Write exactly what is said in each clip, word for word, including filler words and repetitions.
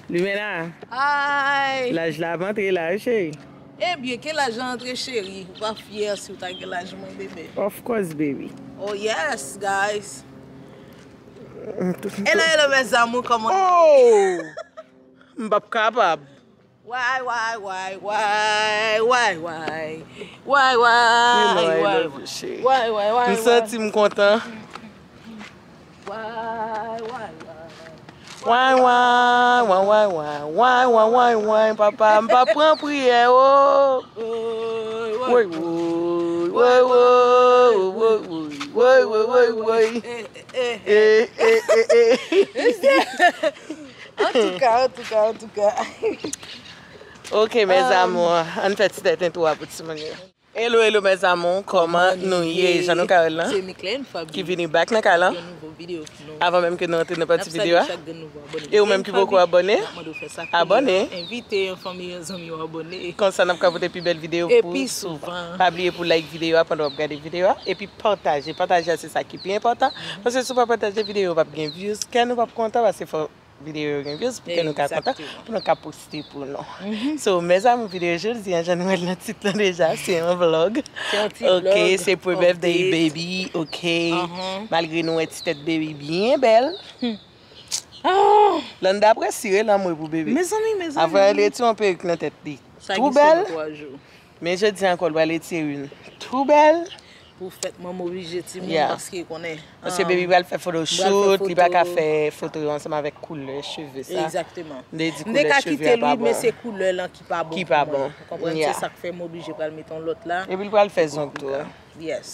Limena, Hi! Laj la ap antre la, wi, cheri. Ebyen, ke laj la antre, cheri? Ou pa fyè si w ta gen laj mwen, bebe? Of course, baby. Oh, yes, guys. Hello, hello, mes amours, kòman? Oh! M p ap kapab. Why, why, why, why, why, why? Why, why, You know I why, love you, cheri. Why, why, why, M santi m kontan. Why, why, why? Why, why, why, why, why, why, why, why, why, papa, m pa pran priyè, oh. Oh, Woy, woy, woy, woy, woy, woy, woy, woy, woy, woy. Eh, eh, eh. Eh, eh, eh, eh. Antouka, antouka, antouka. Ok, mes amours, ann fè ti tèt entwo a pou timoun yo. Hello, hello, mes amours, kòman nou ye? Jan nou ka wè l lan, Se Miclaine Fabi. Ki vini back nan kay lan. Yon nouvo videyo pou nou. Avan menm ke nou antre nan N ap pati salye videyo a. Chak grenn nouvo abòne. E ou menm ki poko abòne, N ap mande w fè sa. Abòne. Envite yon fanmi, yon zanmi w abòne. Konsa n ap ka pote pi bèl videyo E pou pi sou. Souvan. Pa bliye pou like videyo a pandan w ap gade videyo a. Epi pataje. Pataje a se sa ki pi enpòtan. Paske si w pa pataje videyo, w p ap gen views. Kè nou p ap kontan paske fò videyo yo gen views pou ke nou ka kontan. Exactement. Pou nou ka poste pou nou. So, mes amours, videyo jodi a, jan nou wè l nan tit lan deja, se yon vlog. Se yon ti Ok, vlog se pre birthday update. Baby, ok. Uh-huh. Malgre nou wè ti tèt Baby byen bèl. Oh! Landa ap retire lanmwe pou Baby. Mezanmi, mezanmi. Avè l retire yon perik nan tèt li. Sa Tou gen bèl. sèlman twa jou. Men jodi ankò l pral retire youn. Tou bèl. Pou fèt manman oblije timoun Yeah. Paske konnen. Paske um, Baby pral fè photoshoot, pral fè li pa ka foto. Fè foto yo ansanm avèk koulè cheve sa. Exactement. M te di M te koulè ka cheve kite a l, pa wi, men bon. Se koulè lan ki pa bon. Ki pa Pou mwen. Bon. Ou konprann? Yeah. Se sa k fè m oblije pral mete yon lòt la. Epi l pral fè zong tou. Hein. Yes.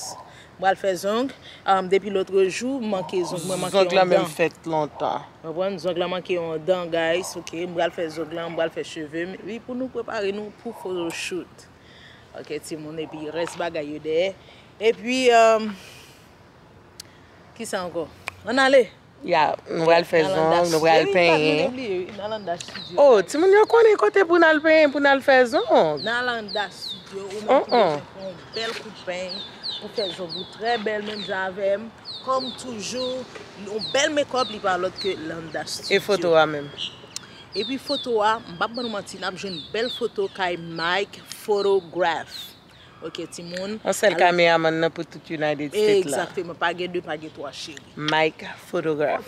M pral fè zong. Um, depi lòt jou, m manke zong. Mwen manke Zong lan yon menm dan. Fèt lontan. Konprann? Zong lan manke yon dan, guys. Ok, m pral fè zong lan, m pral fè cheve m. Epi pou nou prepare nou pou photoshoot. Ok, timoun, epi rès bagay yo dèyè. Epi, um, kisa ankò? Ann ale. Ya, nou pral fè zong, nou pral penyen. Nalanda Studio. Oh, timoun yo konnen kote pou n al penyen, pou n al fè zong. Nalanda Studio, ou menm ki Uh-uh. Bezwen pran yon bèl kout peny pou fè zong ou trè bèl, menm jan avè m. Kòm toujou, yon bèl make-up, li pa lòt ke Landa Studio. E foto a menm. Epi foto a, m p ap ban nou manti, n ap jwenn bèl foto kay Mike Photograph. Ok, timoun. Yon sèl kameraman nan pou tout United States la. Exactement, pa gen de, pa gen twa, cheri. Mike Photograph.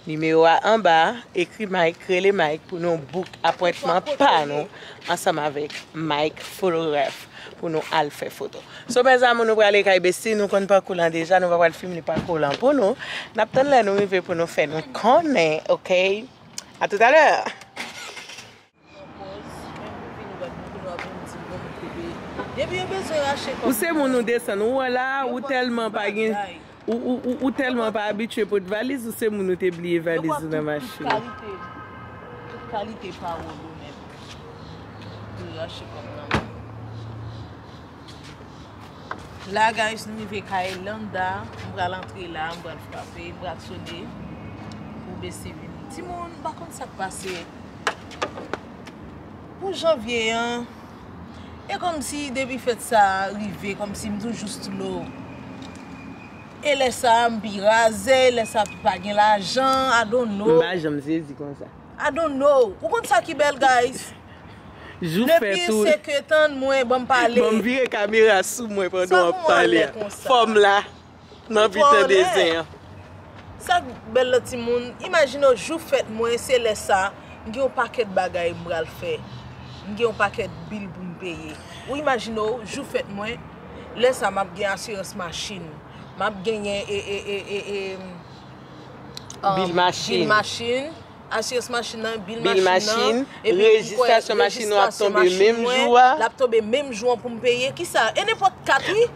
Nimewo a anba, ekri Mike, rele Mike pou nou book apwentman pa nou ansanm avèk Mike Photograph pou nou al fè foto. So, mes amours, nou prale kay Bestie, nou konn pakou lan deja, nou pa pral filme pakou lan pou nou. N ap tann lè nou rive pou nou fè nou konnen, ok? A tout à l'heure. Pran pòz, men pou vin wè m, pou nou ap vin di m, bon, bebe. Depi yo bezwen rache kòb. Ou se moun ou desann, ou wè la, ou tèlman pa gen, ou, ou, ou, ou tèlman pa abitye pot valiz, ou se moun ou te bliye valiz ou nan machin. Tout kalite, tout kalite pawòl ou menm. Pou rache kòb nan men. La, guys, nou rive kay Landa. M pral antre la, m pral frape, m pral sone pou Bestie vini. Timoun, m pa konn sa k pase. Pou janvye an, e kòmsi depi fèt sa a rive, kòmsi m toujou slow. E lè sa a, m pi razè, e lè sa a, pi pa gen lajan, I don't know. M pa janm sezi konsa. I don't know. Ou konn sa ki bèl, guys? Jou fèt ou. Le pire, c'est que, tann mwen, ban m pale. Ban m vire kamera sou mwen pandan w ap pale a. Fò m la. M anvi tande zen an. Sa k bèl la, timoun, imajine w, jou fèt mwen, se lè sa, m gen yon pakèt bagay m pral fè. M gen yon pakèt bil pou m peye. Ou imajine w, jou fèt mwen, lè sa, m ap gen asirans machin. M ap genyen, e, e, e, e, e, um, Bil machin. Bil machin. Asirans machin nan, bil Bil machin nan, machin, epi rejistasyon machin nou ap tonbe menm jou a. L ap tonbe menm jou an pou m peye. Kisa? E nenpòt kat, wi.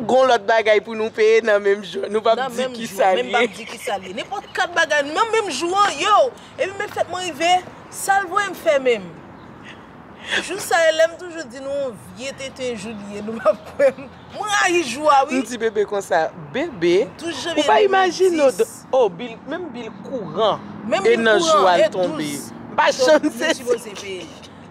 Gon lòt bagay pou nou peye nan menm jou. Nou p ap di kisa li ye. Menm p ap di kisa li ye. Nenpòt kat bagay, nan menm jou an, yo. Epi men fèt mwen rive, sa l voye m fè menm. Jou sa yo, lè m toujou di nou, yon vye tenten jou li ye, nou p ap kwè m. Mwen rayi jou a, wi. M di bebe konsa, bebe, ou pa imajine w, oh, bil, menm bil kouran, e nan jou a l tonbe. M pa janm sezi.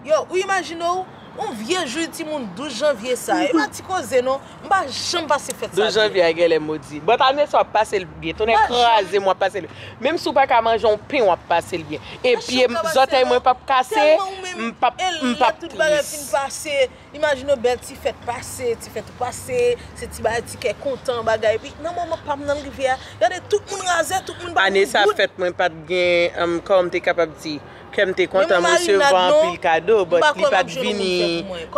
Yo, ou imajine w, On vye jou timoun douz janvye sa. E pa ti koze non. M pa janm pase fèt sa byen. Douz janvye a genlè modi. But ane sa w ap pase l byen. Tonnè kraze m, w ap pase l byen. Menm si w pa ka manje yon pen, w ap pase l byen. E pye m, zòtèy mwen p ap kase, m p ap, m p ap tris. Imajine w bèl ti fèt pase, ti fèt ou pase, se ti bagay ti kè kontan, bagay. Epi nan moman pa m nan rive a, gade tout moun razè, tout moun pa gen goud. Ane sa fèt mwen pa t gen, um, kòman m te kapab di, kè m te kontan m resevwa anpil kado, but li pa t vini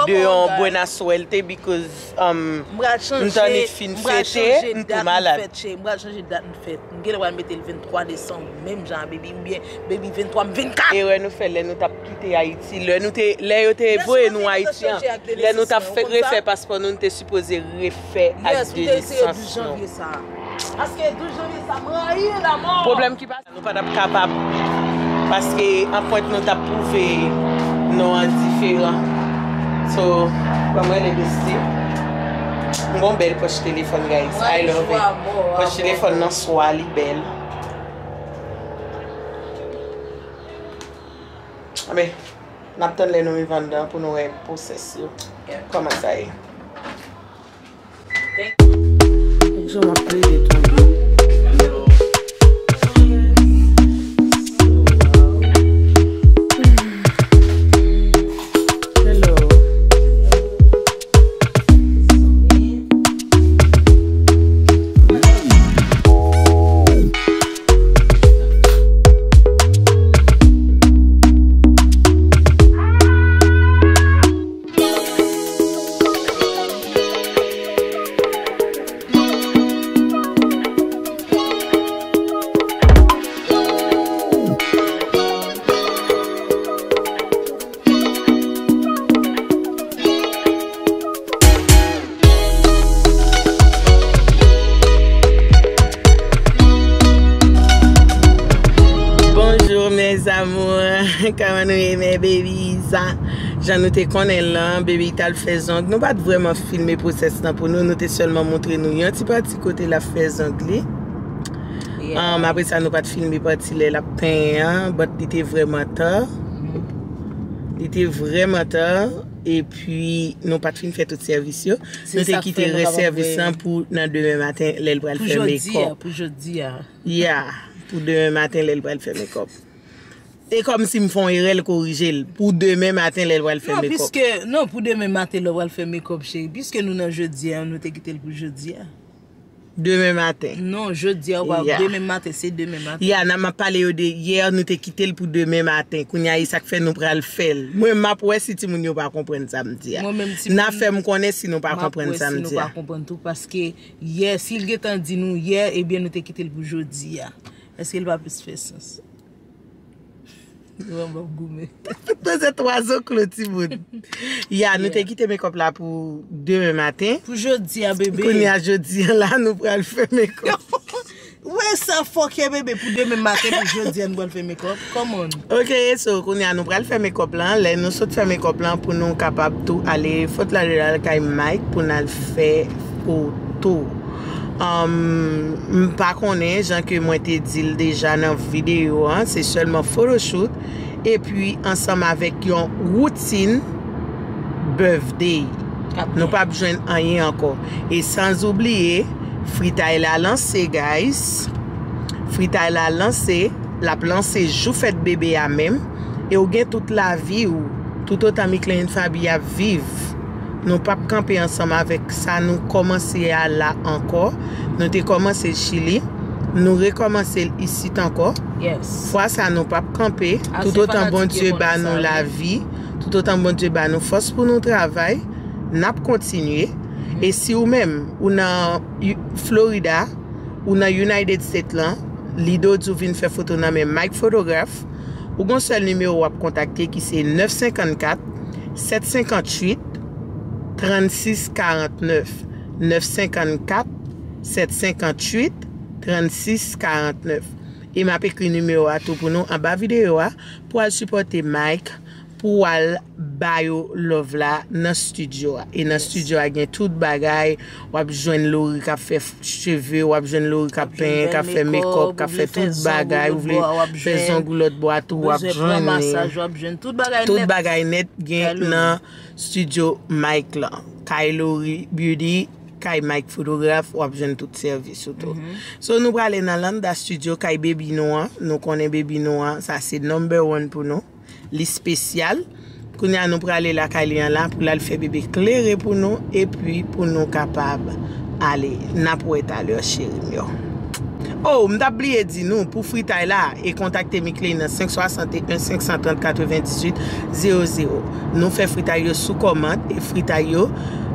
de yon buena suerte because, um, m t annik fin fete, m tou malad. M pral chanje dat m fèt, cheri. M pral chanje dat m fèt. M genlè pral mete l venntwa desanm, menm jan a baby, oubyen baby venntwa m vennkat. Erè nou fè lè nou t ap kite Ayiti, lè nou te, lè yo te voye nou Ayiti an, lè nou t ap fè, refè paspò nou, nou te sipoze refè ak de nesans nou. Paske douz janvye sa, m rayi l amò. Pwoblèm ki pase, nou pa t ap kapab, paske anprent nou t ap pwouve non an diferan. So, kòman rele bestie? M gon bèl pòch telefòn, guys. I love it. Pòch telefòn nan swa li bèl. Anben, n ap tann lè nou rive anndan pou nou wè pwosès yo. Kòman sa ye? Jan m ap plede tonbe. Hello. Bonjour mes amours, kòman nou ye mes babies? Jan nou te konnen l lan, baby t al fè zong. Nou pa t vrèman filme pwosès lan pou nou, nou te sèlman montre nou yon ti pati kote l ap fè zong li. Yeah. Um, apre sa, nou pa t filme pati lè l ap penyen an, but li te vrèman ta. Li te vrèman ta, epi nou pa t fin fè tout sèvis yo. Nou te kite rès sèvis lan pou nan demen maten lè l pral fè mekòp. Pou jodi a, pou jodi a. Yeah, pou demen maten lè l pral fè mekòp. E kòmsi m fè yon erè, l korije l. Pou demen maten lè l pral fè mekòp. Non, piske, non, pou demen maten lè w pral fè mekòp, cheri. Piske nou nan jodi a, nou te kite l pou jodi a. Demen maten. Non, jodi a, w pa, demen maten, se demen maten. Ya, nan m ap pale yo de yè, nou te kite l pou demen maten. Kounye a, e sa k fè nou pral fè l. Mwen, m ap wè si timoun yo pa konprann sa m di a. Mwen menm, timoun, n a fè m konnen si nou pa konprann sa m di a. M ap wè si nou pa konprann tou, paske yè, si l gentan di nou yè, ebyen, nou te kite l pou jodi a. Èske l pa plis fè sans? Ou anba goumen. Tout bezwen twa zoklo, timoun. Ya, nou te kite mekòp la pou demen maten. Pou jodi a, bebe. Kounye a, jodi a la, nou pral fè mekòp. Ou wè sa fòkè, bebe, pou demen maten, pou jodi a, nou pral fè mekòp. Come on. Ok, so, kounye a, nou pral fè mekòp lan. Lè nou sot fè mekòp lan, pou nou kapab tou ale fòt la de la kay Mike pou n al fè foto. Um, m pa konnen, jan ke mwen te di l deja nan videyo an, se sèlman photoshoot, epi ansanm avèk yon woutin birthday. Nou p ap jwenn anyen ankò. E san oubliye, fritay la lanse, guys. Fritay la lanse, l ap lanse jou fèt bebe a menm. E ou gen tout lavi w, toutotan Mickley and Fabi ap viv. Nou p ap kanpe ansanm avèk sa nou kòmanse a la ankò. Nou te kòmanse l Chili. Nou rekòmanse l isit ankò. Yes. Fwa sa, nou p ap kanpe. Toutotan Bondye ba nou lavi, toutotan Bondye ba nou fòs pou nou travay, n ap kontinye. E si ou menm, ou nan U-, Florida, ou nan United States lan, lide w di w vin fè foto nan men Mike Photograph, ou gon sèl nimewo w ap kontakte ki se nèf senkannkat, sèt senkantuit, trannsis karantnèf. Nèf senkannkat, sèt senkantuit, trannsis karantnèf. E m ap ekri nimewo a tou pou nou anba videyo a pou al sipòte Mike, pou w al ba yo love la nan studio a. E nan studio a gen tout bagay, w ap jwenn Lori k ap fè f-, cheve, w ap jwenn Lori k ap penyen, k ap fè makeup, k ap fè tout bagay, ou vle fè zong ou lòt bò a tou, w ap jwenn li. Tout bagay nèt gen nan studio Mike lan. Kay Lori Beauty, kay Mike Fotograf, w ap jwenn tout sèvis ou tou. So, nou prale nan Landa Studio, kay baby nou an. Nou konnen baby nou an, sa se number one pou nou. Li spesyal. Kounye a, nou prale lakay li an la pou l al fè bebe klere pou nou, epi pou nou kapab ale. N ap wè talè, cheri m yo. Oh, m t ap bliye di nou, pou fritay la, e kontakte Mickley nan senk swasanteyen, senk san trant, katrevendizuit, zewo zewo. Nou fè fritay yo sou kòmand, e fritay yo,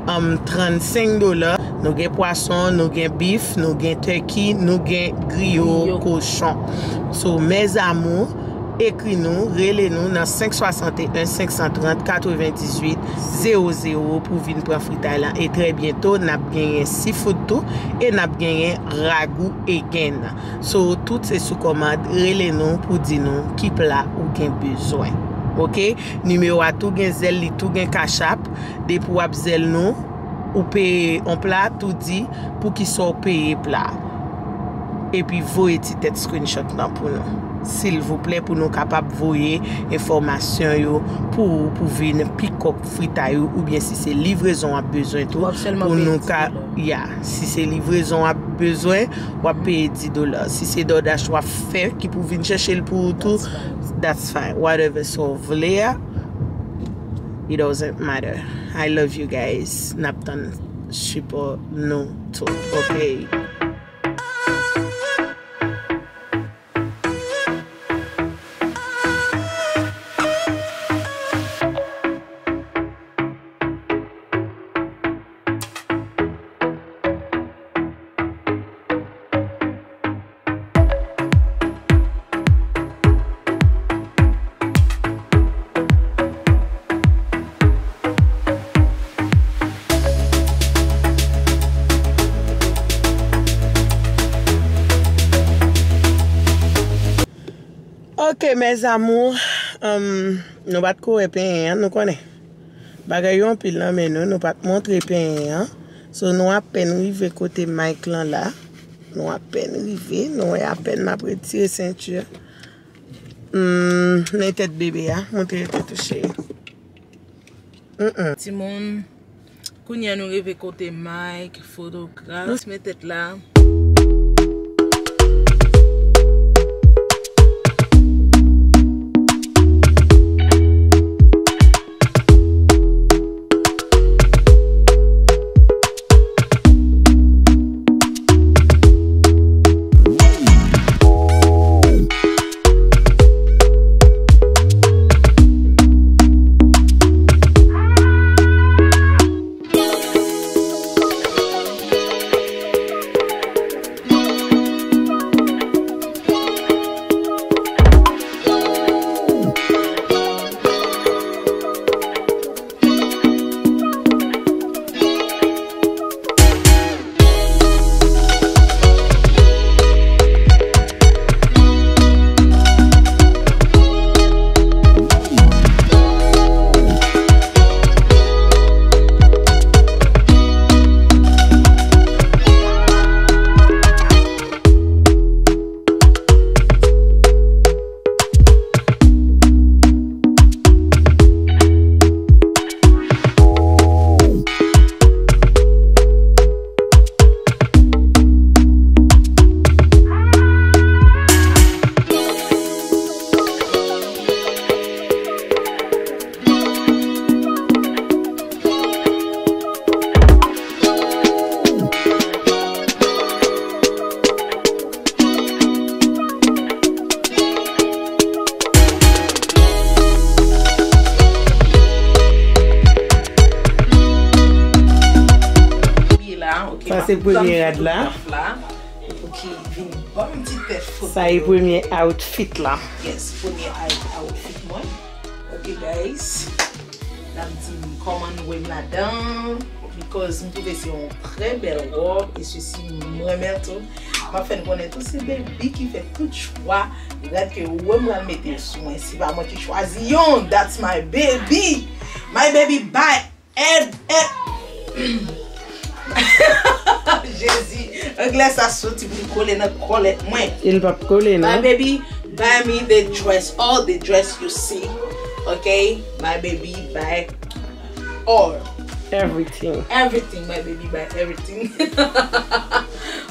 um, trannsenk dola. Nou gen pwason, nou gen bif, nou gen turkey, nou gen griyo kochon. So, mes amours, ekri nou, rele nou nan senk swasanteyen, senk san trant, katrevendizuit, zewo zewo pou vin pran fritay lan. E trè byento, n ap genyen seafood tou, e n ap genyen ragou again. So, tout se sou kòmand, rele nou pou di nou ki pla ou gen bezwen. Oke? Nimewo a tou gen zèl, li tou gen Cash App. Depi w ap zèl nou, ou peye yon pla, tou di poukisa w peye pla. Epi voye ti tèt screenshot lan pou nou. Silvouplè, pou nou kapab voye enfòmasyon yo pou ou, pou vin pick up fritay ou, oubyen si se livrezon w ap bezwen tou, pou nou ka, ya, si se livrezon w ap bezwen, w ap peye dis dola. Si se DoorDash w ap fè, ki pou vin chèche l pou ou tou, that's fine. Whatever sa w vle a, it doesn't matter. I love you guys. N ap tann sipò nou tout, oke? Ok, mes amours, um, nou pa t ko wè penyen an, nou konnen. Bagay yo anpil nan men nou, nou pa t montre penyen an. So, nou apèn rive kote Mike lan la. Nou apèn rive, nou wè apèn m ap retire senti. Hmm, men tèt bebe a, montre tèt ou cheri. Mm-mm. Timoun, kounye a nou rive kote Mike, fotograf. Nou met tèt la. Sa se premye rad la. Pou ki vin ban m ti tèt foto. Sa e premye outfit la. Yes, premye out-, outfit mwen. Ok, guys. N ap di m kòman nou wè m ladan. Because m twouve se yon trè bèl wòb. E sesi, m renmen l tou. M ap fè n konnen tou, se baby ki fè tout chwa rad ke ou wè m pral mete sou mwen. Se pa mwen ki chwazi yon. That's my baby. My baby buy ev- ev- Jezi, anglè sa soti pou l kole nan kòlèt mwen. Li p ap kole, non. My baby buy me the dress, all the dress you see. Okay? My baby buy all. Everything. Everything, my baby buy everything.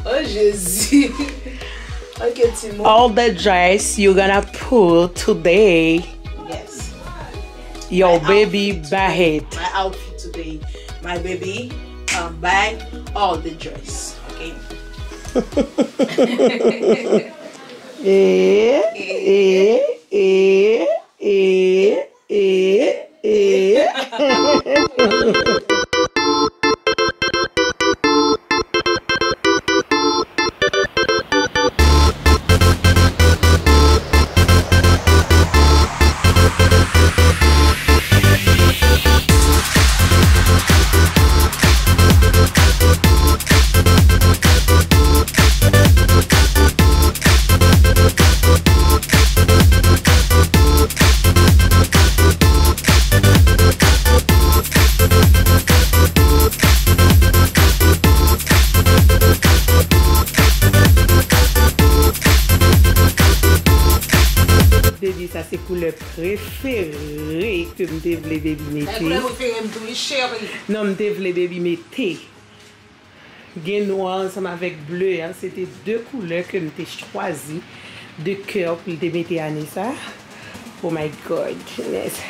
Oh, Jezi. Ok, Timo. All the dress you gonna pull today. Yes. Your baby buy it. My outfit today. My baby, um, buy all the dress. Okay? Eh, eh, eh, eh, eh, eh. Baby, sa se koulè prefere ke m te vle baby mete. Koulè prefere m tou, wi, cheri. Non, m te vle baby mete. Gen nwa ansanm avèk ble a, se te de koulè ke m te chwazi de kè pou l te mete ane sa. Oh my goodness.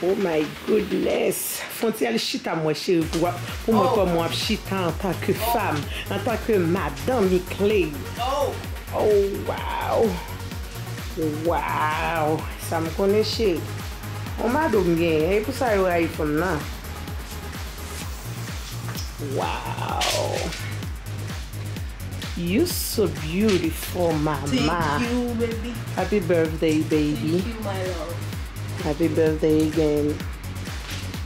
Oh my goodness. Fon ti al chita m wè cheri pou, pou mwen kòman w ap chita antanke fanm, antanke madanm Mickley. Oh, wow. Wow. Sa m konnen cheri. On mado m genyen. E pou sa yo rayi fanm nan. Wow. You so beautiful, mama. Thank you, baby. Happy birthday, baby. Thank you, my love. Happy birthday again.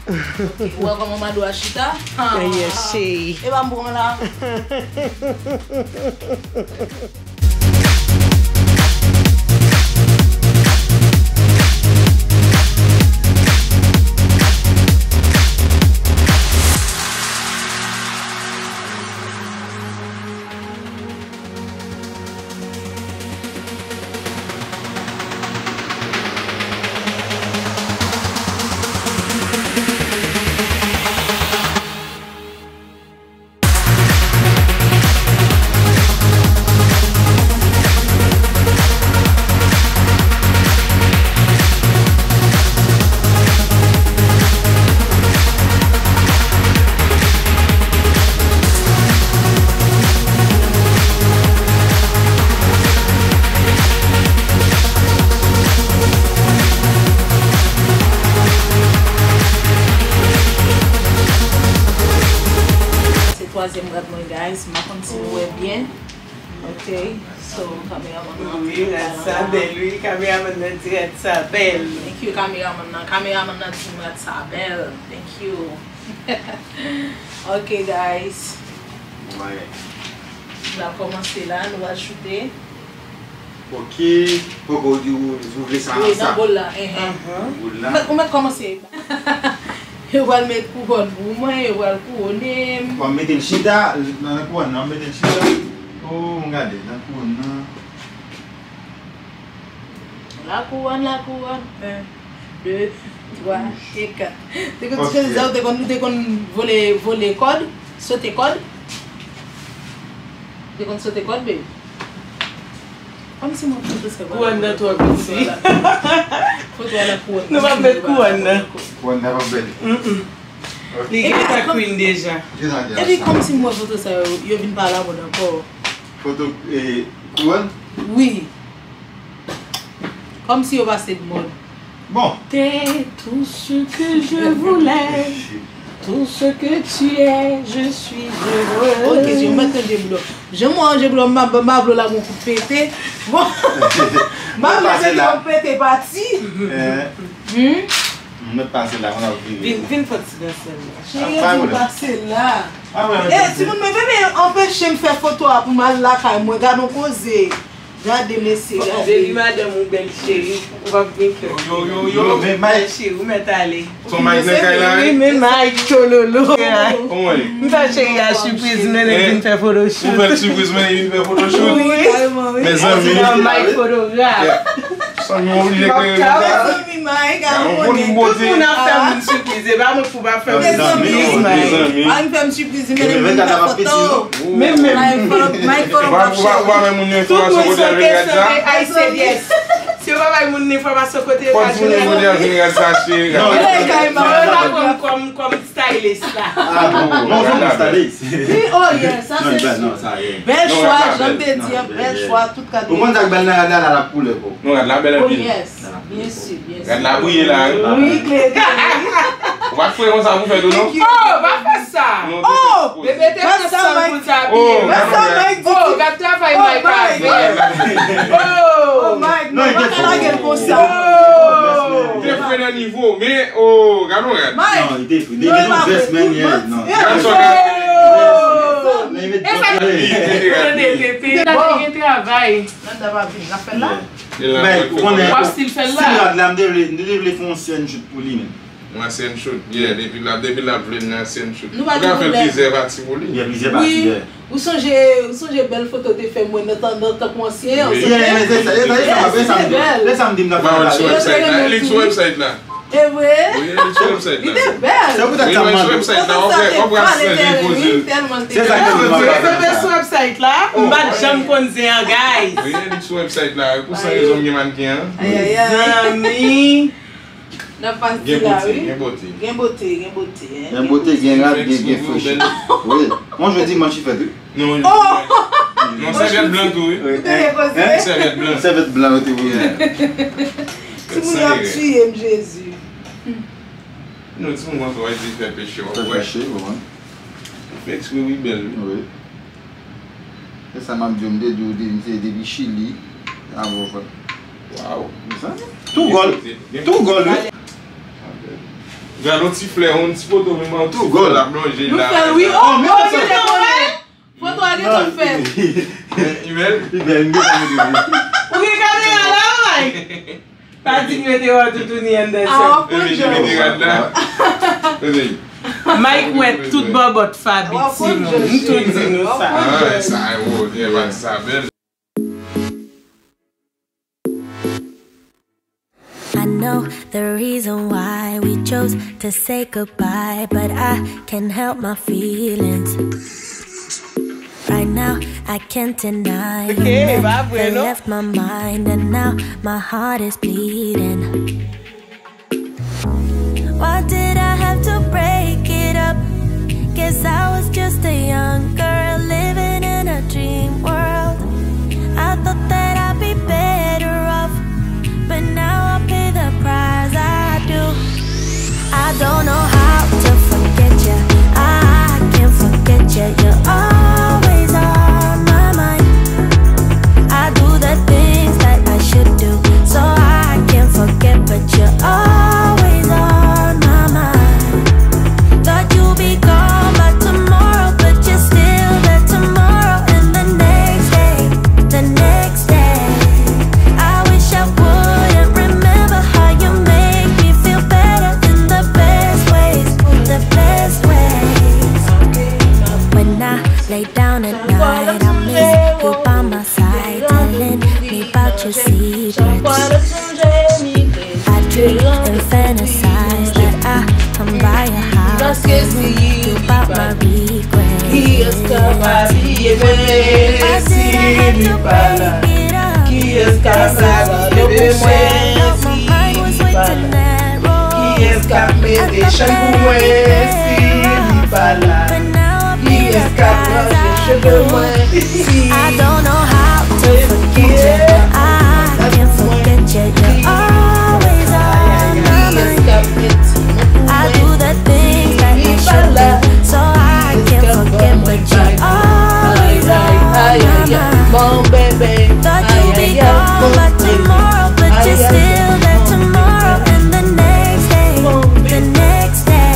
Ok, ou wè kòman Mado a chita? Ah, yes, chérie. E pa m pran la. Se twazyèm rad mwen, guys. M pa konn si nou wè byen. Ok, so, kameraman nan. Wi, rad sa bèl, wi. Kameraman nan di rad sa bèl. Thank you, kameraman nan. Kameraman nan di m rad sa bèl. Thank you. Ok, guys. Wi. Nou ap kòmanse la, nou pral choute. Ok. Poko di ou, ou vle sa nan sa. Wi, nan bòl la, enhen. Bòl la. Ou mèt, ou mèt kòmanse. Yo pral met kouwòn pou mwen, yo pral kouwone m. Bon, mete l chita, nan, nan kouwòn nan, mete l chita. Oh, m gade, nan kouwòn nan. La couronne, la couronne. Un, deux, trois et quatre. Te konn ti kòz sa, ou te konn, ou te konn vole, vole kòd, sote kòd. Ou te konn sote kòd, baby. Kòmsi mwen foto sa. Kouwòn nan twò piti. Foto a la kouwòn. Nou pa met kouwòn nan. Kouwòn nan pa bèl. Mm-mm. Li gentan queen deja. Epi kòmsi mwen foto sa yo, yo vin pa lamòd ankò. Foto, eh, kouwòn? Wi. Kòmsi yo pase de mòd. Bon. T'es tout ce que je voulais, tout ce que tu es, je suis heureux. Ok, je mèt ranje boulò. Jan mwen ranje boulò, m pa, m pa vle la gon kout pete. Bon. M pa vle se yon pete pati. Eh. Hmm? M mèt pase la, mwen ap vire. Vin, vin fè ti dansè la. Cheri, vin pase la. Eh, timoun, men bebe anpeche m fè foto a pou m al lakay mwen. Gad on koze. Gade mesye, gade. Baby madanm ou bèl cheri, ou p ap gen kè. Yo, yo, yo, yo, men Mike. Bèl cheri, ou mèt ale. Son Mike nan kay la, wi, men Mike tchololo. Kòman li? M fè cheri a sipriz, men li vin fè photoshoot. Ou fè l sipriz, men li vin fè photoshoot. Wi, kalman, wi. Mezanmi. Mike fotograf. Sanmi oblije klere konsa. Mezanmi, Mike, a moun. Tout moun ap fè moun sipriz, e pa mwen ki pou pa fè moun sipriz, Mike. Mezanmi. Pa vin fè m sipriz, men li vin fè foto. Menm, menm. Mike fotograf. Ou pa, ou pa, ou pa menm moun yo fè fason kote a vin gad sa. Tout moun sou kesyon de I C D S. Si yo pa bay moun enfòmasyon kote yo ka jwenn. Kote a vin gad sa, cheri. Yo la kòm, kòm, kòm stylist la. Ah, bon, bon, bon, stylist. Wi, oh, yes, sa se sou. Bèl chwa, jan m te di an, bèl chwa, tout kalite. Ou konn sa k bèl nan rad la, l ap koule, bro. Non, rad la bèl anpil. Oh, yes, byen si, byen si. Rad la briye la, wi. Wi, klere, klere, wi. Ou pa fre konsa pou fè tou, non? Oh, pa fè sa. Oh! Bebe te pran san pou l te abiye. Oh, gad travay Mike ap fè. Oh! Oh, Mike, non, pa ka lage l konsa. Oh! Te fre nan nivo, men, oh, gad yon rad. Mike! Non, li te fre. Li te yon dressman, non. Gad sa. Oh! Li te travay. Nan dava vin, n ap fè l la. Men, ou konnen, si rad la, m te vle, m te vle fè yon sèn shoot pou li menm. Yon ancien shoot, yeah, depi l ap, depi l ap vle nan ancien shoot. Nou pa gen pwoblèm. Ou ka fè plizyè pati pou li. Yeah, plizyè pati, yeah. Ou sonje, ou sonje bèl foto te fè mwen nan tan, nan tan pou ansyen an. Yeah, men se sa, se sa, se sa, se sa m di. Se sa m di m nan fè la. Li sou website la. E vre? Wi, li sou website la. Li te bèl. Se poutèt sa m mande. Website la, w ap wè, w ap wè Sandy poze l. Se sa ki fè m ap pale. Sou website la, m pa t janm konn zen an, guys. Wi, li sou website la. Pou sa rezon m gen mannken an. Ay, ay, ay. Zanmi. N ap pase la, wi. Gen bote, gen bote. Gen bote, gen bote, gen rad, gen, gen fresh. Wi. Yon jou dimanch li fèt, wi. Non, non, sèvyèt blan tou, wi. Ou te repoze? Sèvyèt blan. Sèvyèt blan, ou te voye. Timoun yo ap tiye m, Jezi. Non, timoun konsa, w ap di fè peche, w ap wè. Fè peche, w wè. Fè ekspre, wi, bèl, wi. Wi. Se sa m ap di w, m te di w, m se depi Chili, avè w fè. Waw. Tou gòl. Tou gòl, wi. Gade yon ti flè, yon ti poto, menm an tou gòl ap lonje la. Nou fè l, wi. Oh, oh, men oh, sa. Foto a gentan fèt. Li bèl? Li bèl, m gentan mete li. Ou gen kamera la, Mike? Pa di m yo te wè toutouni anndan sèt. Mike wè tout bòbòt Faby, timoun. M tou di nou sa. Ah, sa, oh, li pa sa bèl. I know the reason why we chose to say goodbye, but I can't help my feelings. Right now, I can't deny you never left my mind, and now my heart is bleeding. Why did I have to break it up? Guess I was just a young girl living in a dream world. I thought that I'd be better off, but now I pay the price. I do. I don't know how to forget you. I can't forget you. You're always on my mind. I do the things that I should do, so I can't forget, but you're always on my mind. Thought you'd be gone by tomorrow, but you're still there tomorrow and the next day, the next day. I wish I wouldn't remember how you make me feel better in the best ways, the best ways. When I lay down at night, I miss you by my side, telling me about your secrets. I dream and fantasize that I come by your house and you about my regrets. Why did I have to break it up? Kiyès k ap salve mwen si li pa la? Kiyès k ap mete chay pou mwen si li pa la? Kiyès k ap ranje cheve mwen si li pa la? I don't know how to forget you. I can't forget you. You're always on my mind. I do the things that I should do, so I can't forget, but you're always on my mind. Thought you'd be gone by tomorrow, but you're still there tomorrow and the next day, the next day.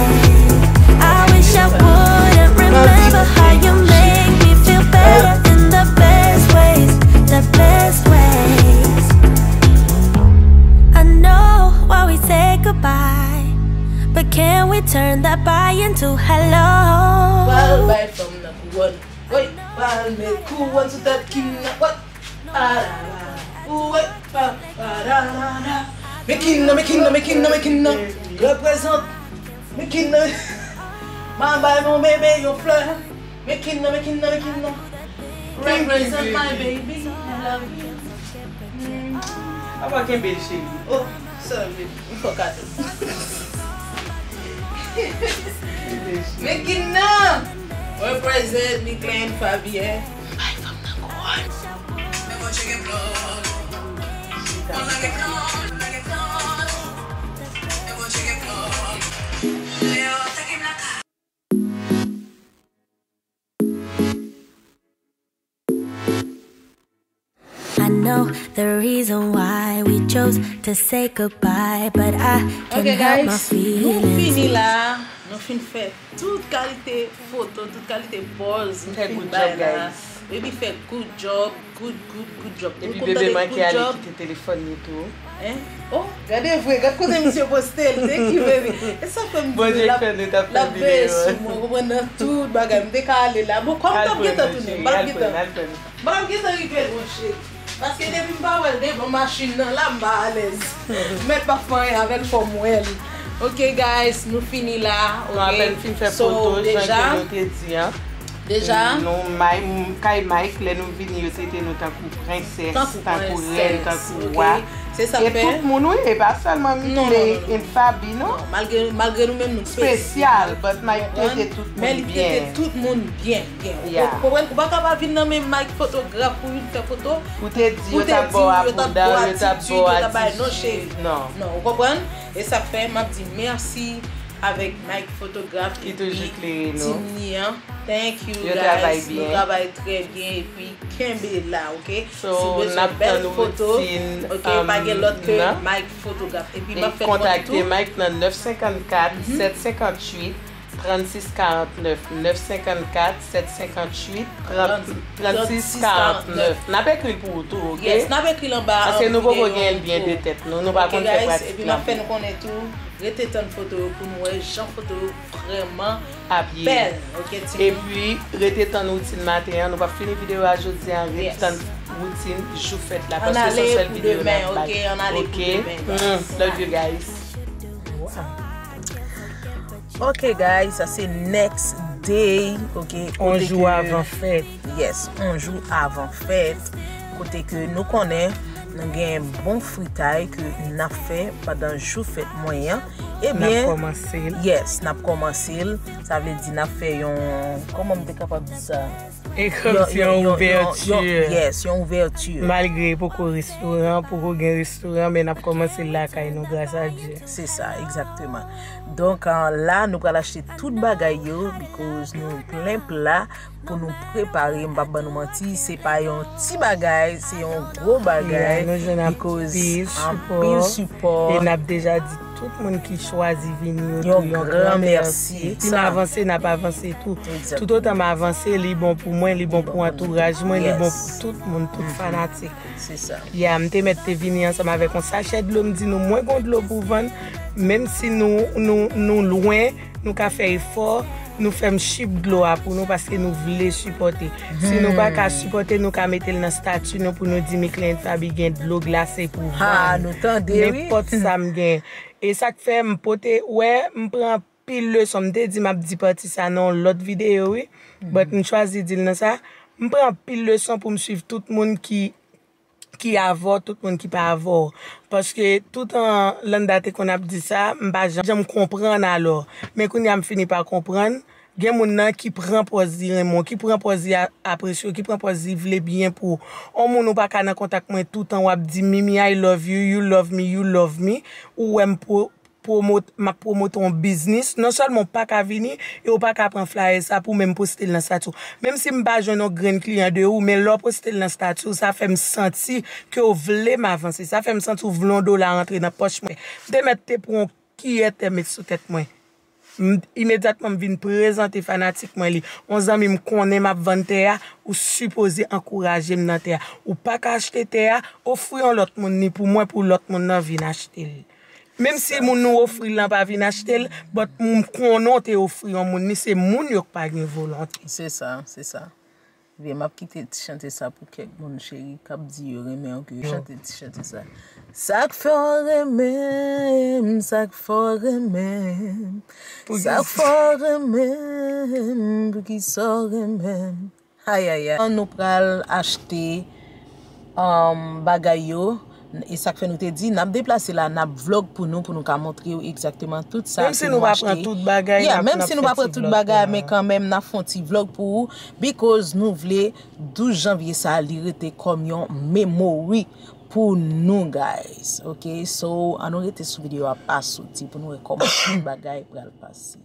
I wish I wouldn't remember how you make me feel better in the best ways, the best ways. goodbye. But can we turn that bye into hello? Pral bay fanm nan kouwòn. Woy, pral met kouwòn sou tèt Kim nan. Woy, parara. Woy, pa, parara. Men Kim nan, men Kim nan, men Kim nan, men Kim nan. Reprezant. Men Kim nan. Ma bay mon bebe yon flè. Men Kim nan, men Kim nan, men Kim nan. Represent my baby. I love you. Mm. Apa kenbe l, cheri. Oh, sorry. M fò kado. Men Kim nan. Represent Mickley and Fabie. Bay fanm nan kouwòn. I know the reason why we chose to say goodbye, but I can't help my feelings. Ok, guys, nou fini la. Nou fin fè tout kalite foto, tout kalite pòz nou fin bay la. Baby fè good job, good, good, good job. Epi bebe manke ale kite telefòn li tou. Hein? Oh, gade vre, gad kote misye poste l, thank you, baby. E sa fè m di l ap veye sou mwen, konprann, nan tout bagay. M te ka ale la. Bon, kòm m t ap gentan tounen, m pa t ap gentan. M pa t ap gentan rive l, monchè. Paske depi m pa wè l devan machin nan la, m pa alèz. Mèt pa fè anyen avè l, fò m wè l. Ok, guys, nou fini la. Ok. Nou apèn fin fè foto, jan ke nou te di an. Deja. Nou, May, kay Mike, lè nou vini, yo trete nou tankou prensès, tankou rèn, tankou wa. Se sa k fè. E tout moun, wi, e pa sèlman Mickley and Fabie, non. Malgre, malgre nou menm nou spesyal, but Mike trete tout moun byen. Men li trete tout moun byen, byen. Ou konprann? Ou pa ka pa vin nan men Mike fotograf pou vin fè foto. Pou te di yo t ap ba w apoudan, yo t ap ba w atitid, yo t ap bay non, cheri. Non, ou konprann? E sa k fè m ap di mèsi avèk Mike fotograf epi tim li an. Thank you, guys. Nou travay trè byen epi kenbe la, ok? Si w bezwen bèl foto, ok, pa gen lòt ke Mike fotograf. Epi m ap fè nou konnen tou. Kontakte Mike nan nèf senkannkat, sèt senkanntuit, trannsis karannèf, nèf senkannkat, sèt senkanntuit, trannsis karannèf. N ap ekri l pou ou tou, ok? Yes, n ap ekri l anba videyo tou. Paske nou poko gen l byen de tèt nou, nou pa konn fè pratik la byen. Ok, guys, epi m ap fè nou konnen tou, rete tann foto yo pou nou wè jan foto yo vrèman bèl. Ok, timoun. Epi, rete tann woutin maten an. Nou p ap fini videyo a jodi a. Rete tann woutin jou fèt la. Paske se yon sèl videyo n ap bay. Ann ale pou demen, ok? Ann ale pou demen, guys. Love you, guys. Ok, guys, sa se next day, ok? On jou avan fèt. Yes, on jou avan fèt. Kote ke nou konnen nou gen bon fritay ke n ap fè pandan jou fèt mwen an. Ebyen, n ap kòmanse l. Yes, n ap kòmanse l. Sa vle di n ap fè yon, kòman m te kapab di sa? E kòmsi yon ouvèti. Yes, yon ouvèti. Malgre poko restoran, poko gen restoran, men n ap kòmanse l lakay nou, gras a Dye. Se sa, egzakteman. Donk, ah, la, nou pral achte tout bagay yo, because nou plen pla pou nou prepare. M p ap ban nou manti, se pa yon ti bagay, se yon gwo bagay. Yeah, nou jwenn anpil sipò. Anpil sipò. E n ap deja di tout moun ki chwazi vini yo tou yon gran mèsi. Pi m avanse, n ap avanse tou. Toutotan m avanse, li bon pou mwen, li bon pou antouraj mwen, li bon pou tout moun, tout fanatik. Se sa. Ya, m te mèt te vini ansanm avèk yon sachè dlo, m di nou, mwen gon dlo pou vann, menm si nou, nou, nou lwen, nou ka fè efò, nou fè m chip dlo a pou nou paske nou vle sipòte. Si nou pa ka sipòte, nou ka mete l nan stati nou pou nou di Mickley and Fabie gen dlo glase pou vann. Ha, nou tande, wi. Nenpòt sa m gen. E sa k fè m pote, wè, m pran anpil leson. M te di m ap di pati sa nan yon lòt videyo, wi. But m chwazi di l nan sa. M pran anpil leson pou m swiv tout moun ki ki avè w, tout moun ki pa avè w. Paske toutan Landa te konn ap di sa, m pa janm konprann alò. Men kounye a m fini pa konprann. Gen moun nan ki pran pòz li renmen w, ki pran pòz li a-, apresye w, ki pran pòz li vle byen pou w. On moun ou pa ka nan kontak mwen toutan w ap di, "Mimi, I love you, you love me, you love me." Ou wè m pwo-, pwomot-, m ap pwomote yon biznis, non sèlman w pa ka vini e w pa ka pran flayè sa pou w menm poste l nan stati w. Menm si m pa jwenn yon grenn kliyan de ou, men lè w poste l nan stati w, sa fè m santi ke w vle m avanse. Sa fè m santi w vle yon dola rantre nan pòch mwen. M te mèt te pran yon kiyè tè met sou tèt mwen. M, imedyatman m vin prezante fanatik mwen li. Yon zanmi m konnen m ap vann tè a, ou sipoze ankouraje m nan tè a. Ou pa ka achte tè a, ofri yon lòt moun li pou mwen, pou lòt moun nan vin achte l. Menm si moun nou ofri l lan pa vin achte l, but m konnen w te ofri yon moun li, se moun yo k pa gen volonte. Se sa, se sa. Ebyen, m ap kite ti chante sa pou kèk moun cheri k ap di yo renmen w, ke yo chante ti chante sa. Sa k fè w renmen m, sa k fè w renmen m, sa k fè w renmen m, poukisa w renmen m? Ayayay. Nou pral achte um, bagay yo. E sa k fè nou te di, n ap deplase la, n ap vlog pou nou, pou nou ka montre w egzakteman tout sa ke nou achte. Menm si nou pa pran tout bagay, yeah, menm si nou pa pran tout bagay, men kanmenm, n ap fè yon ti vlog pou ou, because nou vle douz janvye sa, li rete kòm yon memory pou nou, guys. Ok, so, ann nou rete sou videyo a pa soti pou nou wè kòman tout bagay pral pase.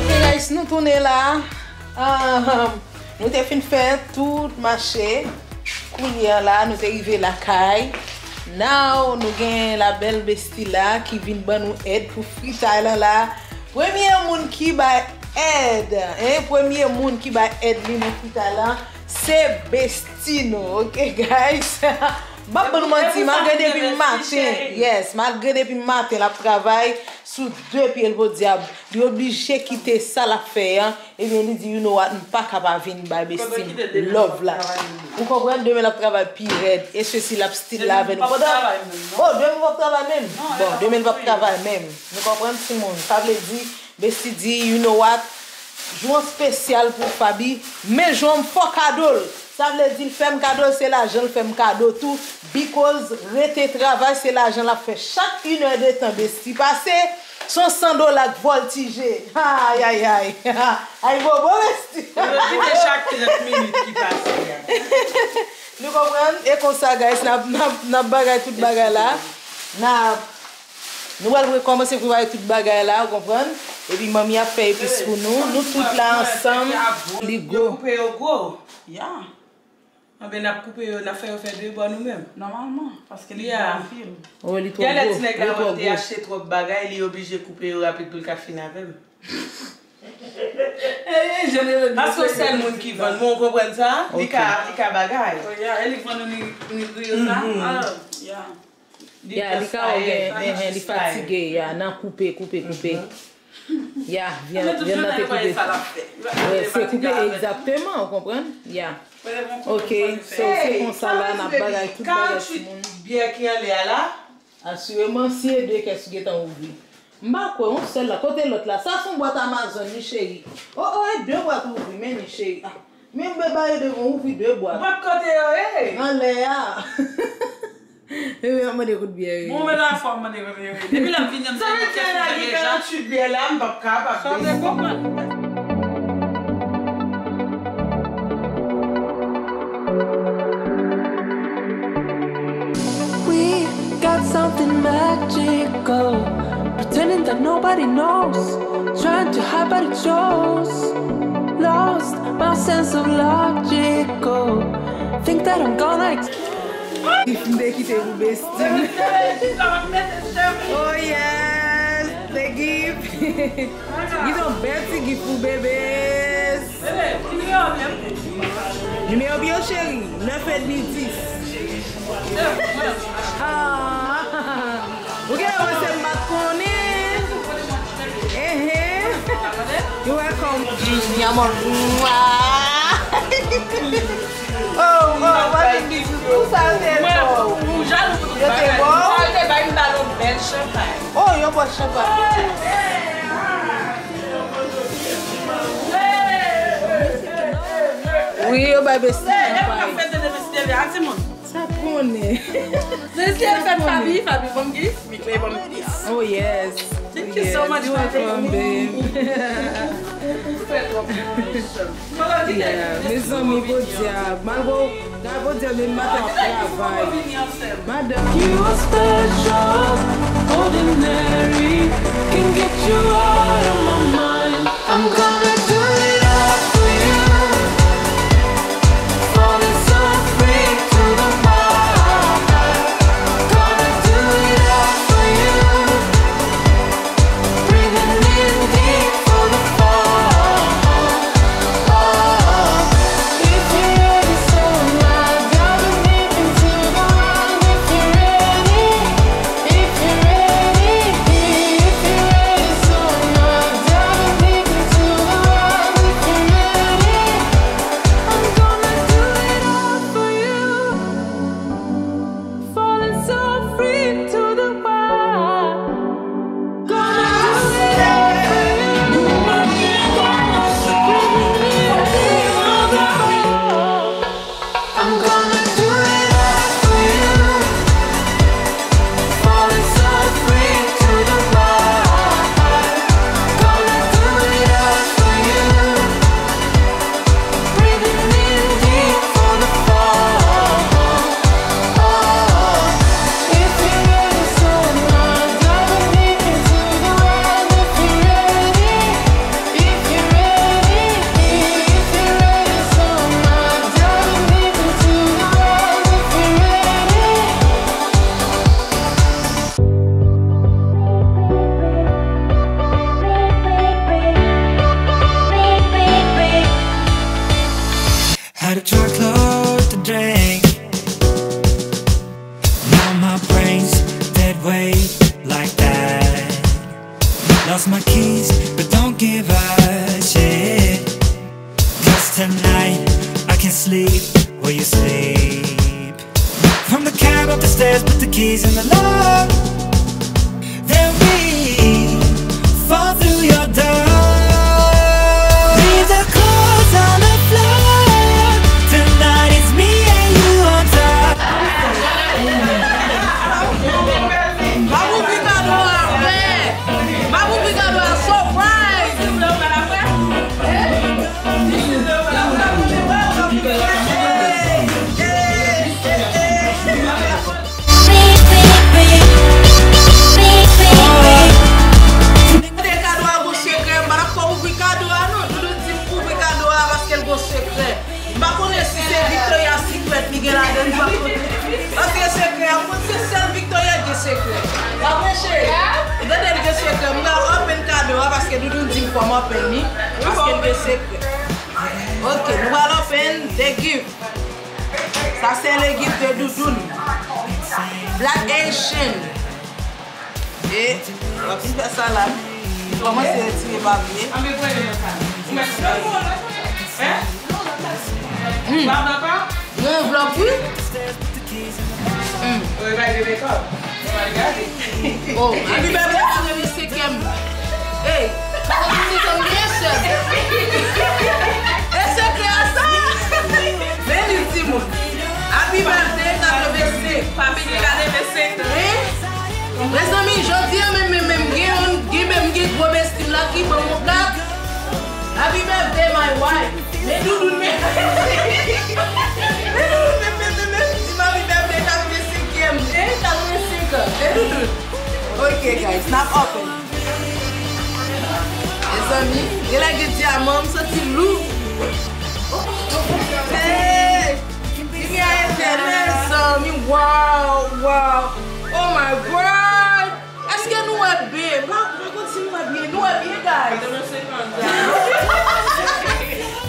Ok, guys, nou tounen la. Ahn, nou te fin fè tout mache. Kounye a la, nou te rive lakay. Now, nou gen la bèl Bestie la ki vin ban nou èd pou fritay lan la. Premye moun ki bay èd, hein, premye moun ki bay èd li nan fritay lan, se Bestie nou, ok, guys? M ap ban nou manti, malgre depi maten, yes, malgre depi maten l ap travay sou de pye l podyab. Li oblije kite sa l ap fè an. Ebyen, li di, you know what, m pa ka pa vin bay Bestie m love la. Ou konprann? Demen l ap travay pi rèd. E sesi l ap still la avè nou. Pandan, oh, demen w p ap travay menm? Bon, demen l p ap travay menm. Nou konprann, timoun? Sa vle di, Bestie di, you know what, jou an espesyal pou Faby, men jou an m fò kado l. Sa vle di, l fè m kado l, se lajan l fè m kado tou. Because rete travay, se lajan l ap fè. Chak inèdetan Bestie pase, se yon san dola k vòltije. Ayayay. Ay bobo, Bestie. Yo kite chak trant minit ki pase a. Nou konprann? E konsa, guys, n ap, n ap, n ap bagay tout bagay la. N ap, nou pral rekòmanse prepare tout bagay la, ou konprann? Epi manmi ap fè epis pou nou. Nou tout la ansanm. Li gwo. Yo koupe yo gwo. Ya. Anben, n ap koupe yo, n ap fè yo fè de bò nou menm. Nòmalman, paske li gwo anpil. Oh, li twò gwo. Genlè ti nèg la wè m te achte twòp bagay, li oblije koupe yo rapid pou l ka fin avè m. Paske se sèl moun ki vann, mwen, ou konprann sa? Li ka, li ka bagay. Oh, ya, e li vann nou ni, ni griyo sa? Mhm. Ah, ya. Ya, li ka gen, enhen, li fatige, ya, nan koupe, koupe, koupe. Ya, vyann, vyann nan te koupe. Wi, se koupe egzakteman, ou konprann? Ya. Ok, so se konsa la, n ap bagay tout bagay sou moun. Byè ki anlè a la? Asireman, si e de kès ou gentan ouvri. M pa kwè, yon sèl la. Kote lòt la? Sa se yon bwat Amazon, wi, cheri. O, o, e de bwat ou ouvri, men li, cheri. Ah, men m ba yo devan ouvri de bwat. Bwat kote yo ye? Anlè a. Epi ap mande kout byè yo ye. Bon, men la fò m mande kote yo ye. Depi l ap vini, m te gen kèk deja. Sa vle di, karanntuit byè la, m p ap kapab. Sa w te konprann? We got something magical, pretending that nobody knows, trying to hide but it shows. Lost my sense of logical, think that I'm gonna ex- Gift m te kite pou besti m. Oh yes, the gift. Gen yon bèl ti gift pou bebe. Nimewo byen cheri, nèf edmi, dis. Ah. Ou gen lè panse m pa t konnen. Enhen. You welcome. Mwa. Oh, oh, what a beautiful. Sa te bon. Yo te bon. Sa te bay m ba l yon bèl chanpay. Oh, yon bòt chanpay. Wi, yo bay besti chanpay. Sa konnen. Se si el fèt Fabi, Fabi ban m gift, mi kwè ban m gift. Oh yes. Thank you so much, Fabi. You're welcome, babe. Yeah, mezanmi, Bondye a, malgre w, gade Bondye a, men maten w ap travay. Madanm. You are special, ordinary, can get you out of my mind. I'm gonna do it all for you. Falling so free to the heart. Gonna do it all for you. Breathing in deep for the fall. If you're ready, so am I. Dive deep into the wild. If you're ready, if you're ready, if you're ready, so am I. Dive deep into the wild. If you're ready, I'm gonna do it all for you. Falling so free to the wild. Gonna do it all for you. I'm gonna do it all for you. Falling so free to the wild. Gonna do it all for you. Breathing in deep for the fall. If you're ready, so am I. Diving deep into the wild. If you're ready, if you're ready, if you're ready, so am I. Diving deep into the wild. If you're ready, Had a truckload to drink. Now my brain's dead weight like that. Lost my keys, but don't give a shit. 'Cause tonight I can sleep where you sleep. From the cab up the stairs, put the keys in the lock. Then we fall through your door. Leave the clothes on the floor. Tonight it's me and you on top. M ap ouvri kado a, wè. M ap ouvri kado a, surprise. Gade kado a gon sekrè, m pa t ap fè w ouvri kado a non. Doudou di m ouvri kado a paske l gon sekrè. M pa konnen si se Victoria Secret li gen ladan l, m pa konnen. Paske sekrè, m konn se sèl Victoria gen sekrè. Pa vre, cheri? Ou tande l gen sekrè. M pral open kado a paske Doudou di m fò m open li. Paske l gen sekrè. Ok, nou pral open the gift. Sa se le gift de Doudoune. Black Haitian. E w ap vin fè sa la. Kòmanse retire papye. Hmm. Mwen vlòg wi. Hmm. Oh, happy birthday katrevensenkyèm. Ey, katrevensenkyèm gen sè. E sekrè a sa. Men li timoun. Happy birthday katrevensenk. Papi gen katrevensenk. Hein? Mezanmi, jodi a menm, menm, menm, gen yon, gen menm, gen gwo bestim la ki ban m yon kat. Happy birthday, my wife. Men doudoun, men. Men doudoun, men, men, men, men, di m happy birthday, katrevensenkyèm. Hein? Katrevensenk an. Men doudoun. Ok, guys, n ap open. Mezanmi, genlè gen dyaman, m santi lou. Hey! Limyè etènèl, zanmi, wow, wow. Oh my God! Èske nou wè byen? M pa, m pa konn si nou wè byen. Nou wè byen, guys?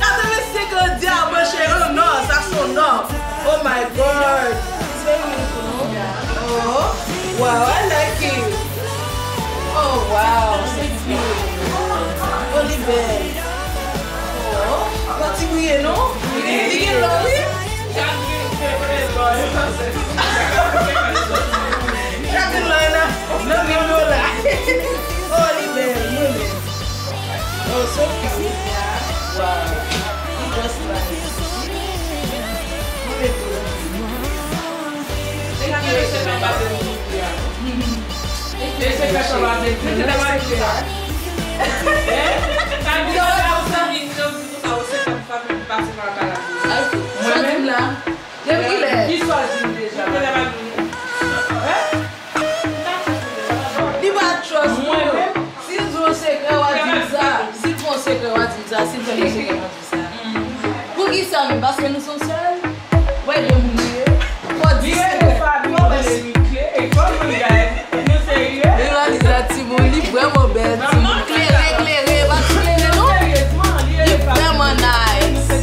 Katrevensenk an dyaman, cheri, an nò, sa se an nò. Oh my God! It's very beautiful, no? Oh, wow, I like it. Oh, wow, so cute. Oh, li bèl. Oh, pati briye, non? Li gen lò, wi. Chak moun la nan, nan menm yo la. Oh, li bèl, mwen menm. Oh, so cute. Wow. Li just nice. Mwen menm tou. Mwen menm la. Depi kilè? Li pa trust mwen. Si l di w yon sekrè, w a di m sa. Si l fè yon sekrè, w a di m sa. Si l fè yon sekrè, w a di m sa. Poukisa menm? Paske nou se yon sèl? Wè de moun li ye. Fò di se. Li reyalize la timoun, li vrèman bèl, timoun klere, klere, pa ti klere non. Li vrèman nice.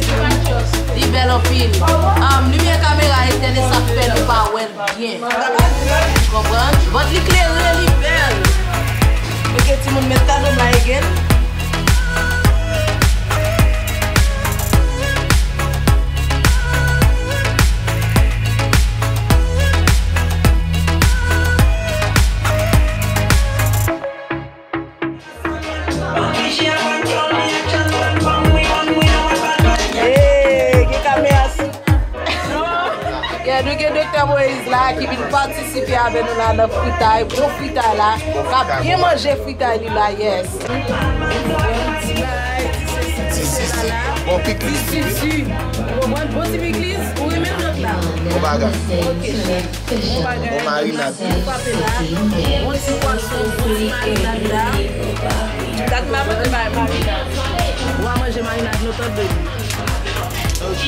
Li bèl anpil. Um, limyè kamera etèn e sa fè nou pa wè l byen. Konprann? But li klere, li bèl. Ok, timoun, met kado m la again. Hey, gen kamera sou. Yeah, nou gen Doktè Moïse la ki vin patisipe avè nou la nan fritay, bon fritay la. K ap byen manje fritay li la, yes. Ti sisi. Bon pikniz. Ti sisi. Bon, bon, bon ti pikniz. Ou renmen lòt la? Bon bagay. Ok, chè. Bon bagay. Bon marinad. Frape la. Bon ti pwason, bon ti marinad la. Dat m ap manje ma-, marinad. Ou a manje marinad nou tande. Ok.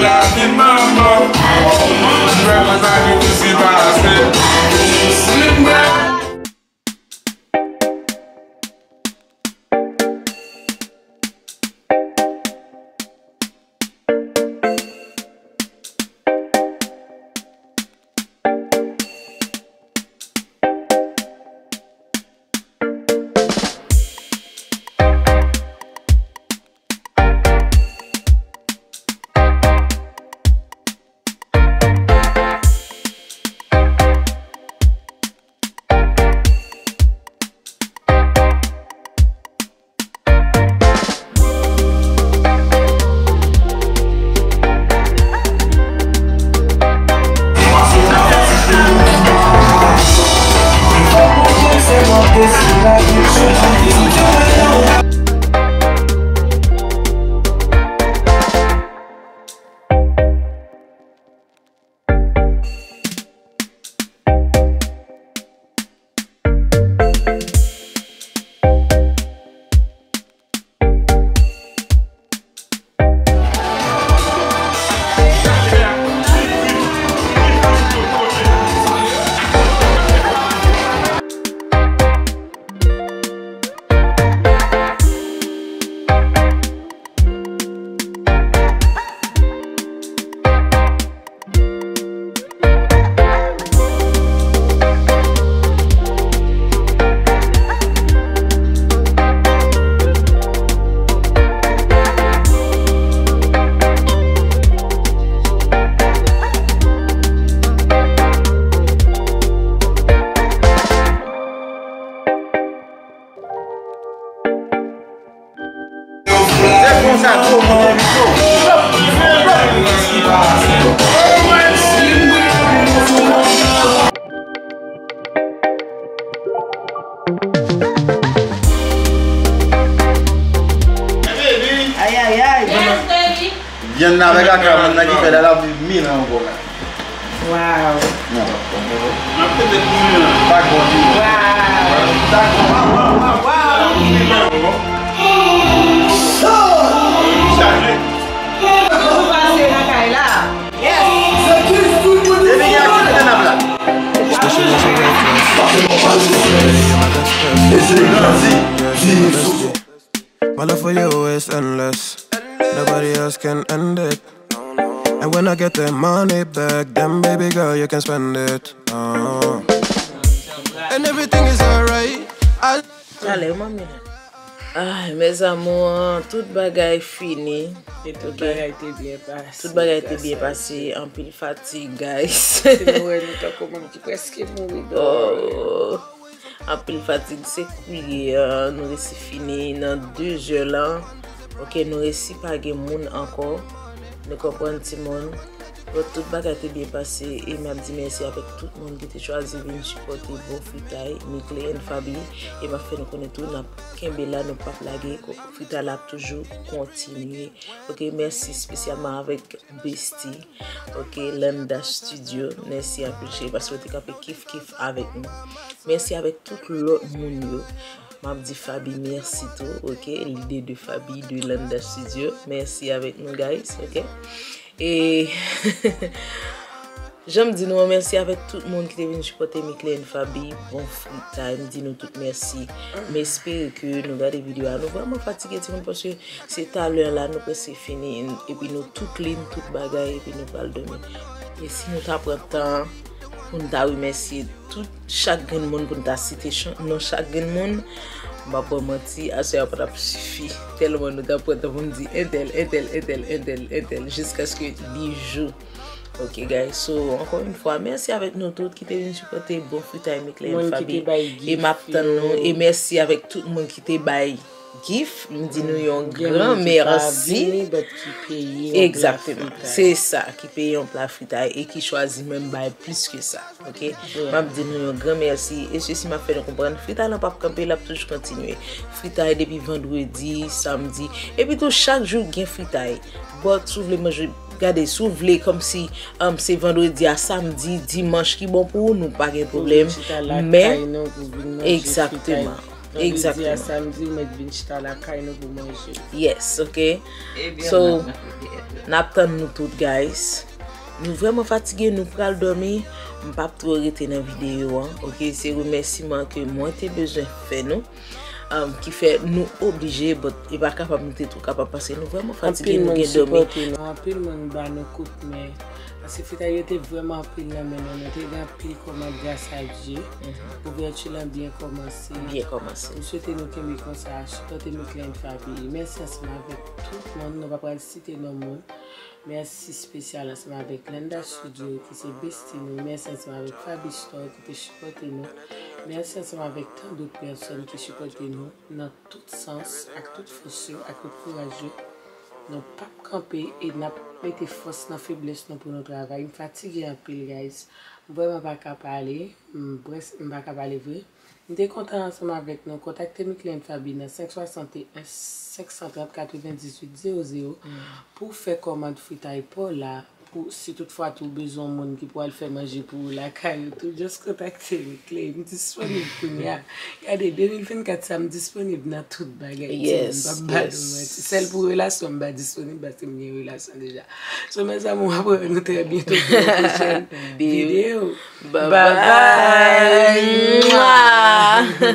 Lavi manman, frè mwen sa ki plis ki pase. Se konsa tou, mon pito. Ay, ay, ay. Vyann nan avèk akra, moun nan ki fè la, l ap viv mil an ankò la. Wow. Non. Pa bon di. Wow. Wow. Wow. Wow. Chaje. Ou pase nan kay la. Yes. Depi gen aktivite n ap la. My love for you is endless. Nobody else can end it. And when I get the money back, then baby girl, you can spend it. Uh. And everything is alright. I Talè, manmi la. Ay, mes amours, tout bagay fini. E tout bagay te byen pase. Tout bagay te byen pase, anpil fatig, guys. Si nou wè nou tankou moun ki prèske mouri dòmi. Oh. Anpil fatig, se kounye a, nou resi fini nan de zè la. Ok, nou resi pa gen moun ankò. Nou konprann, timoun. Bon, tout bagay te byen pase e m ap di mèsi avèk tout moun ki te chwazi vin sipòte Bon Fritay, Mickley and Faby. E m ap fè nou konnen tou, n ap kenbe la, nou p ap lage. Ko-, fritay la ap toujou kontinye. Ok, mèsi espesyalman avèk Bestie. Ok, Landa Studio. Mèsi anpil, cheri, paske w te kanpe kif kif avèk nou. Mèsi avèk tout lòt moun yo. M ap di Faby mèsi tou, ok? Lide de Faby, de Landa Studio. Mèsi avèk nou, guys, ok? E jan m di nou an, mèsi avèk tout moun ki te vin sipòte Mickley and Faby. Bon fritay, m di nou tout mèsi. M espere ke nou gade videyo a. Nou vrèman fatige, timoun, paske se talè la, nou prèske fini. Epi nou tou clean, tout bagay, epi nou pral dòmi. E si nou ta pran tan pou n ta remèsye tout, chak grenn moun pou n ta site chan-, non chak grenn moun, m p ap ba w manti, aswè a pa t ap sifi. Tèlman nou t ap pran tan pou n di entèl, entèl, entèl, entèl, entèl, jiskaske li jou. Ok, guys. So, ankò yon fwa, mèsi avèk nou tout ki te vin sipòte Bon Fritay, Mickley and Faby. E m ap tann nou. E mèsi avèk tout moun ki te bay gift, m di nou yon gran mèsi. Egzakteman. Se sa, ki peye yon pla fritay e ki chwazi menm bay plis ke sa. Ok? M ap di nou yon gran mèsi. E sesi m ap fè nou konprann, fritay lan p ap kanpe, l ap toujou kontinye. Fritay depi vandredi, samdi. Epi tou, chak jou gen fritay. But si w vle manje, gade, si w vle kòmsi, um, se vandredi a samdi, dimanch ki bon pou ou, nou pa gen pwoblèm. Men, egzakteman. Vandredi a, Exactement. Samdi, ou mèt vin chita lakay nou pou manje. Yes, ok. Ebyen, So, mwen- n ap tann nou tout, guys. Nou vrèman fatige, nou pral dòmi. M p ap twò rete nan videyo an, ok? Se remèsiman ke mwen te bezwen fè nou, um, ki fè nou oblije, but e pa kapab nou te twò kapab paske nou vrèman fatige, Anpil nou moun gen dòmi. sipòte nou, anpil moun ba nou kout men. Paske fritay yo te vrèman anpil nan men nou. Nou te gen anpil kòmand, gras a Dye. Ouvèti lan byen kòmanse. Byen kòmanse. M swete nou kenbe konsa, sipòte Mickley and Faby. Mèsi ansanm avèk tout moun, nou pa pral site non moun. Mèsi espesyal ansanm avèk Lenda Studio ki se bestie nou. Mèsi ansanm avèk Faby Store ki te sipòte nou. Mèsi ansanm avèk tan dòt pèsòn ki sipòte nou nan tout sans, ak tout fòs yo, ak tout kouraj yo. Nou p ap kanpe e n ap mete fòs nan feblès nou pou nou travay. M fatige anpil, guys. M vrèman pa ka pale. M près-, m pa ka pale vre. M te kontan ansanm avèk nou. Kontakte Mickley and Faby nan senk swasanteyen, senk san trant, katrevendizuit zewo zewo pou fè kòmand fritay pa w la. Pou, si toutfwa tou bezwen yon moun ki pou al fè manje pou ou lakay ou tou, just kontakte Mickley. M disponib kounye a. Gade, de mil vennkat sa, m disponib nan tout bagay. Yes, M p ap ba yes. nou manti. Sèl pou relasyon, m pa disponib paske m gen relasyon deja. So, mes amours, m ap wè nou trè byento pou yon pwochèn videyo. Bye Bye bye. Mwah.